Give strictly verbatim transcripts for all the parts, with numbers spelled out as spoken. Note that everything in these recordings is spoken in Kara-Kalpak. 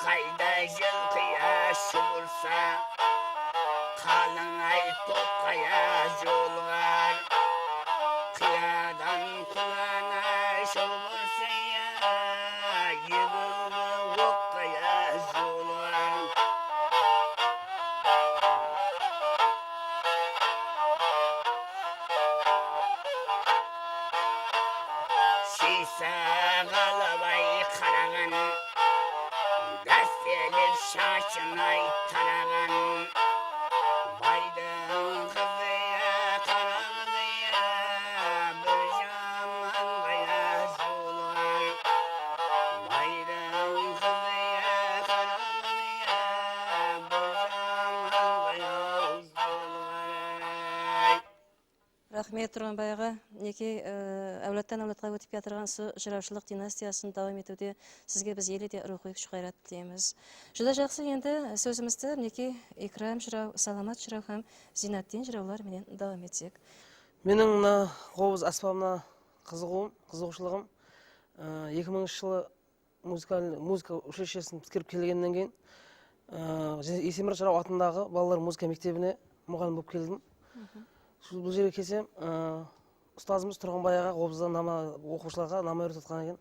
Qayda jıl qıya shuwırsa, qalıń ay top qaya jolǵar. Qıyadan qulana shuwırsa, ya, egilge oq qaya jolǵar. Shiysa ǵalabay qaraǵan, dástelik shashın ay taraǵan. Baydıń qızı ya, qara qızı ya, bir jaman qaya jolǵar. Baydıń qızı ya, qara qızı ya, bir jaman qaya jolǵar. Raxmet, Turǵanbay aǵa. Minekey, e, áwladtan áwladqa ótip kiyatırǵan usı jırawshılıq dinastiyasın dawam etiwde sizge biz ele de ruwxıy kúsh-ǵayrat tileymiz. Júdá jaqsı, endi sózimizdi, minekey, Ikram jıraw, Salamat jıraw hám Ziynatdin jırawlar menen dawam etsek. Meniń mına qobız ásbabına qızıǵıwım, qızıǵıwshılıǵım, e, eki mıńınshı jılı muzıkal-, muzıka uchilishesin pitkirip kelgennen keyin, ı, Esembirov Jıraw atındaǵı balalar muzıka mektebine muǵallim bolıp keldim. Sol bul jerge kelsem, ı, ustazımız Turǵanbay aǵa qobızda nama, oqıwshılarǵa nama úyretip atqan eken.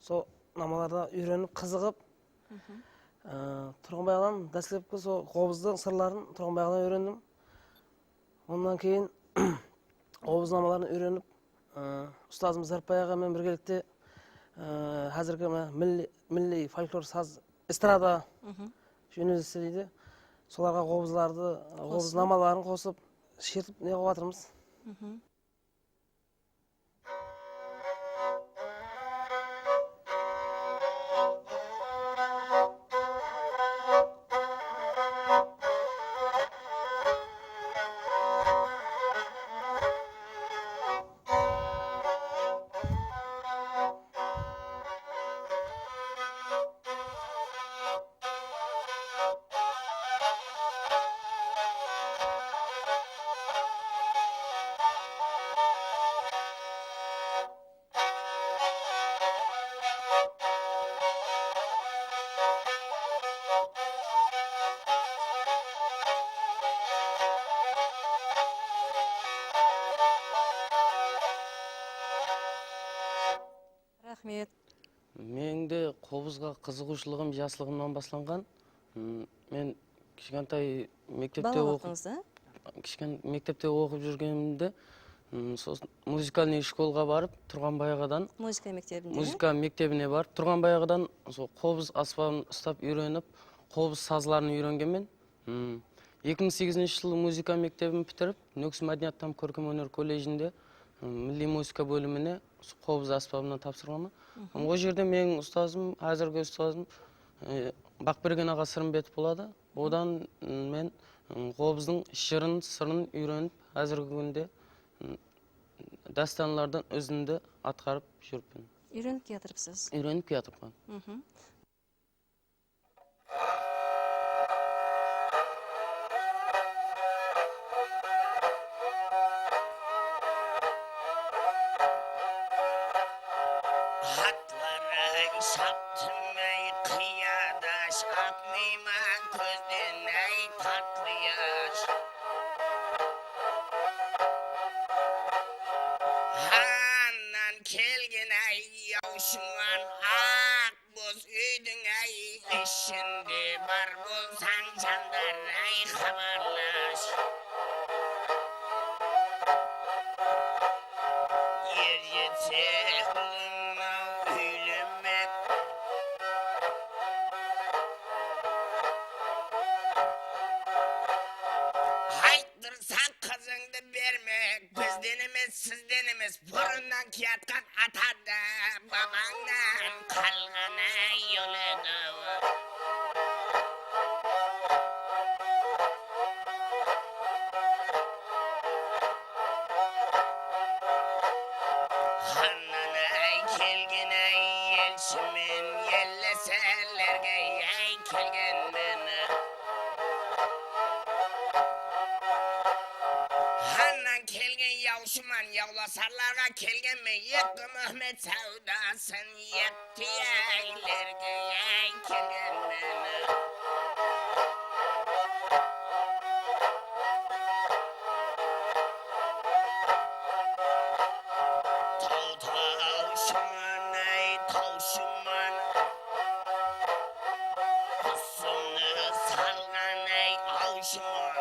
Sol namalardı úyrenip, qızıǵıp, ı, Turǵanbay aǵadan dáslepki sol qobızdıń sırların Turǵanbay aǵadan úyrendim. Onnan keyin qobız namaların úyrenip, ı, ustazımız Záripbay aǵa menen birgelikte, ı, házirgi mına milliy, milliy folklor saz, estrada jónelisi deydi. Solarǵa qobızlardı, qobız namaların qosıp, shertip ne qılıp atırmız. Raxmet. Meniń de qobızǵa qızıǵıwshılıǵım jaslıǵımnan baslanǵan. M, men kishkentay mektepte oqıp, kishken-, mektepte oqıp júrgenimde, m, soсын muzikalnıy shkolǵa barıp, Turǵanbay aǵadan, muzıka mektebine barıp, Turǵanbay aǵadan sol qobız ásbabın uslap úyrenip, qobız sazların úyrengenmen. M, eki mıń segizinshi jılı muzıka mektebin pitirip, Nókis mádeniyat hám kórkem óner kolledjinde, m, milliy muzıka bólimine usı qobız ásbabınan tapsırǵanman. Hám ol jerde meniń ustazım, házirgi ustazım, e, Baqbergen aǵa Sırımbetov boladı. Odan, m, men, m, qobızdıń jırın, sırın úyrenip, házirgi kúnde, m, dástanlardan úzindi atqarıp júrippen. Úyrenip kiyatırıpsız? Úyrenip kiyatırman. Atlar-ay, shaptım-ay, qıyadash, atlayman kózden-ay, tatlı yash. Hannan kelgen-ay, yawshıman aq boz úydiń-ay ishinde bar bolsań, jandar-ay, xabarlash. Er jetse, ulım-aw, úylenbek. Ayttırsa, qızıńdı bermek bizden emes, sizden emes. Burınnan kiyatqan ata da babańnan qalǵan-ay ol edi-aw. Hannan-ay kelgen-ay, elshimen elleserlerge-ay kelgenmen. Hannan Kelgen yawshıman, yawlasarlarǵa kelgenmen, eki Muhammed sawdasın eptiyeylerge, ey, kelgenmen. Taw tawshıman, ey, tawshıman, qusımdı salǵan, ey, awshıman.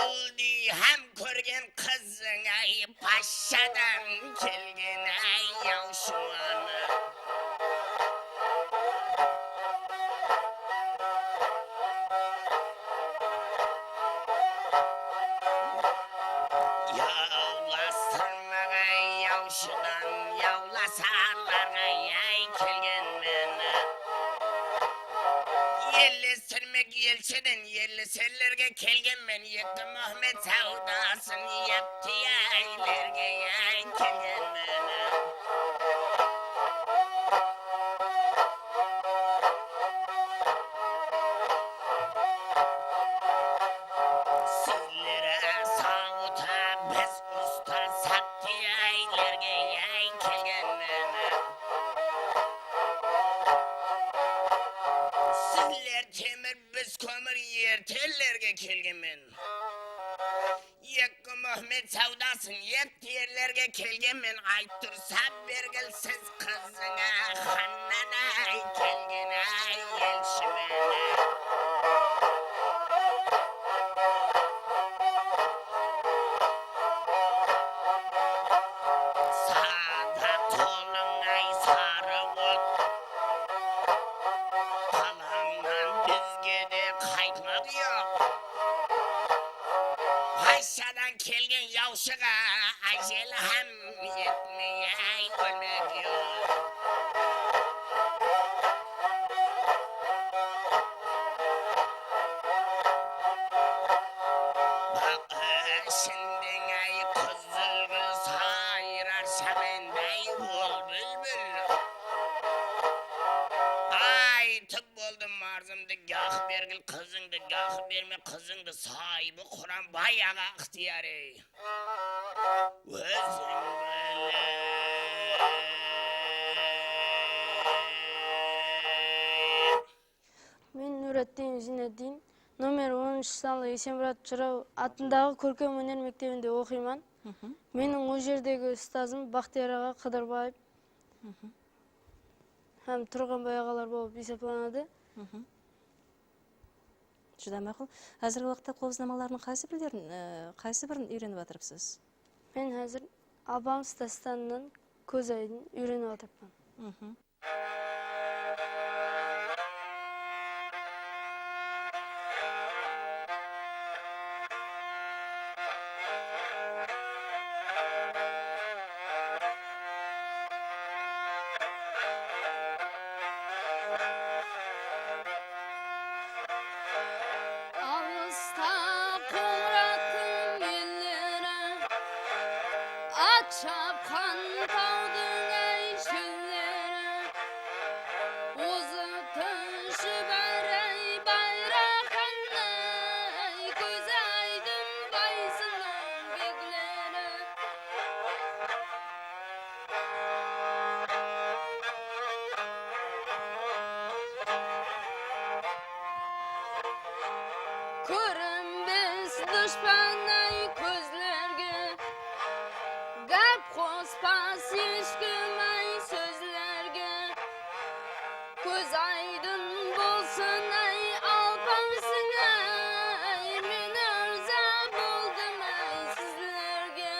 Uldı hám kórgen qızıń, ey, pashshadan kelgen, ey, yawshıman. Yawlastırmaǵa, ey, yawshıdan, yawlasarlarǵa, ey, kelgenmen. Ellestirmek elshiden elleserlerge kelgenmen, eki Muhammed sawdasın eptiyeylerge, ey, kelgenmen. Sizleri sawıta biz usta saptiyeylerge, ey, kelgenmen. Sizler temir, biz kómir erterlerge kelgenmen. Eki Muhammed sawdasın eptiyeylerge kelgenmen, ayt tursa bergilsiz qızıńa Xannan, ey, kelgen, ey, elshimen. Sada tolıń, ey, sarı ot. Qalańnan bizge de qaytmaq joq. Pashshadan kelgen yawshıǵa ájel hám etmey, ey, ólmek joq. Baq ishindeń, ey, qızıl gúl, sayrar shamanday ol búlbil. Aytıp boldım arzımdı, gah bergil qızıńdı, gah berme qızıńdı, sayıbı Quranbay aǵa ıqtıyar, ey. Óziń bile. Men Nuratdin Zinaddin, nomer onınshı sanlı Esenmurat Jıraw atındaǵı kórkem óner mektebinde oqıyman. Meniń ol jerdegi ustazım Baxtiyar aǵa Qıdırbaev hám Turǵanbay aǵalar bolıp esaplanadı. Júdá maqul. Házirgi waqıtta qobıznamalardıń qaysı birlerin, e, qaysı birin úyrenip atırıpsız? Men házir Alpamıs dástanınan Kóz aydın úyrenip atırıppan. Alısta Qońırattıń elleri, at shapqan tawdıń, áy, shólleri. Ozıp túrshi bár, áy, Bayraq xannıń, áy, Kóz aydın Baysınıń bekleri. Kórinbes dushpan, áy, kózlerge, gáp qospas eshkim, áy, sózlerge. Kóz aydın bolsın, áy, Alpamısıń, áy, men ırza boldım, áy, sizlerge.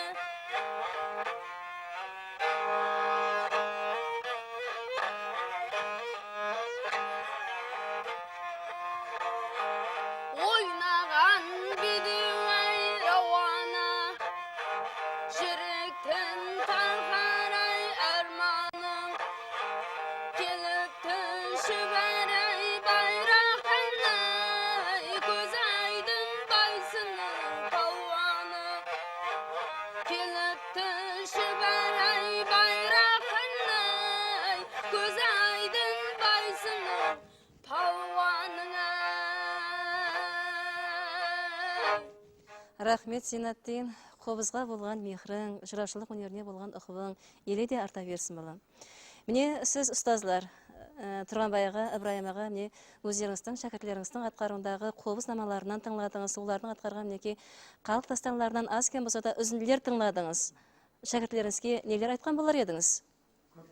Oynaǵan bedew, áy, Raxmet, Ziynatdin, qobızǵa bolǵan mehriń, jırawshılıq ónerine bolǵan uqıbıń ele de arta bersin, balam. Mine, siz ustazlar, e, Turǵanbay aǵa, Ibrayım aǵa, mine, ózlerińizdiń, shákirtlerińizdiń atqarıwındaǵı qobız namalarınan tıńladıńız, olardıń atqarǵan, minekey, xalıq dástanlarınan az-kem bolsa da úzindiler tıńladıńız. Shákirtlerińizge neler aytqan bolar edińiz? Kóp,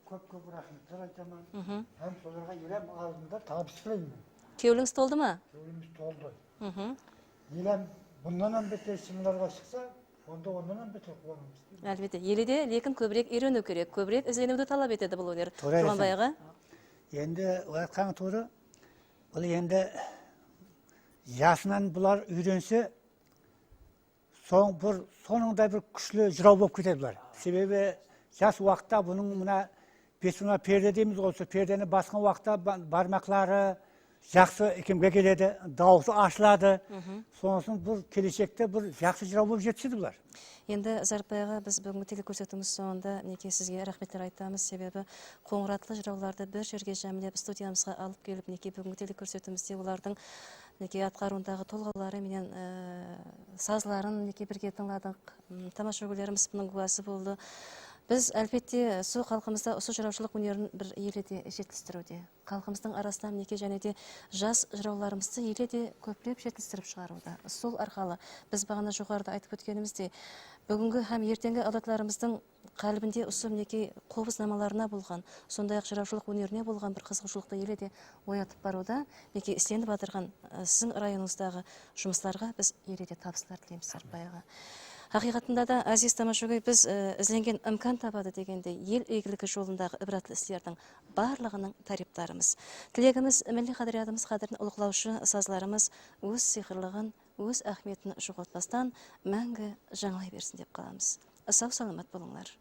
kóp, kóp raxmetler aytaman. Mhm. Hám solarǵa elem aldında tabıs tileymen. Kewlińiz toldı ma? Kewlimiz toldı. Mhm. Elem bunnan hám beter shıńlarǵa shıqsa, onda onnan hám beter quwanamız. Álbette, ele de, lekin kóbirek úyreniw kerek, kóbirek izleniwdi talap etedi bul óner. Tuwrı aytasań. Turǵanbay aǵa. Endi aytqanıń tuwrı, bul endi jasınan bular úyrense, soń bir, sonıńday bir kúshli jıraw bolıp ketedi bular. Sebebi jas waqıtta bunıń mına beti mına perde deymiz ǵoy, usı perdeni basqan waqıtta ba-, barmaqları jaqsı ikimge keledi, dawısı ashıladı. Mhm. Sonıń ushın bul keleshekte bir jaqsı jıraw bolıp jetisedi bular. Endi, Zarbay aǵa, biz búgingi telekórsetiwimiz sońında, minekey, sizge raxmetler aytamız, sebebi qońıratlı jırawlardı bir jerge jámlep, studiyamızǵa alıp kelip, minekey, búgingi telekórsetiwimizde olardıń, minekey, atqarıwındaǵı tolǵawları menen, e, sazların, minekey, birge tıńladıq. M, tamashagóylerimiz bunıń gúwası boldı. Biz, álbette, sol xalqımızda usı jırawshılıq ónerin bir ele de jetilistiriwde. Xalqımızdıń arasında, minekey, jáne de jas jırawlarımızdı ele de kóplep jetilstirip shıǵarıwda. Sol arqalı biz baǵana joqarıda aytıp ótkenimizdey, búgingi hám erteńgi áwladlarımızdıń qálbinde usı, minekey, qobız namalarına bolǵan, sonday-aq, jırawshılıq ónerine bolǵan bir qızıǵıwshılıqtı ele de oyatıp barıwda. Minekey, islenip atırǵan, ı, siziń rayonıńızdaǵı jumıslarǵa biz ele de tabıslar tileymiz, Sarpay aǵa. Haqıyqatında da, áziz tamashagóy, biz, ı, izlengen imkan tabadı degendey, el iygiligi jolındaǵı ibratlı islerdiń barlıǵınıń táriypdarımız. Tilegimiz, milliy qádiriyatımız qádirin ulıǵlawshı sazlarımız óz sıyqırlıǵın, óz áhmiyetin joǵaltpastan máńgi jańlay bersin dep qalamız. Saw-salamat bolıńlar.